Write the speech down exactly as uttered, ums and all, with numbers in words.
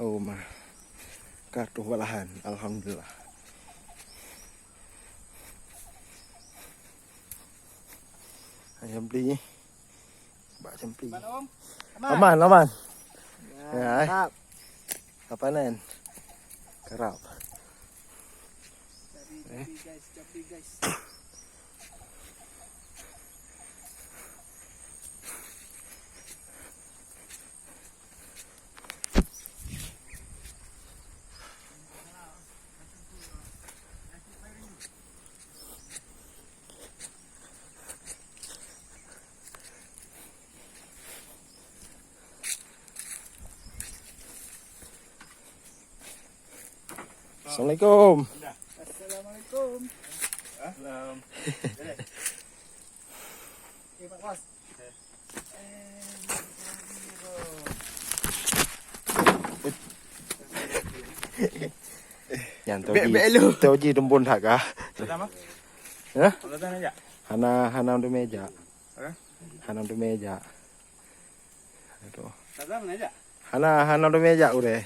Oh, ma. Ka troh balahan, alhamdulillah. Ayam beli. Bak cempi. Aman, Om? Aman. Aman, aman. Ya, eh. Mantap. Apa nen? Kerap. Cari, cari, guys, cari, guys. Assalamualaikum. Assalamualaikum. Salam. Eh, Pak Bos. Nyan tu ji, tu ji teumbon that kah? Hah? Hana, hana tu meja. Hah? Hana tu meja. Aduh. Hana, hana tu meja udah.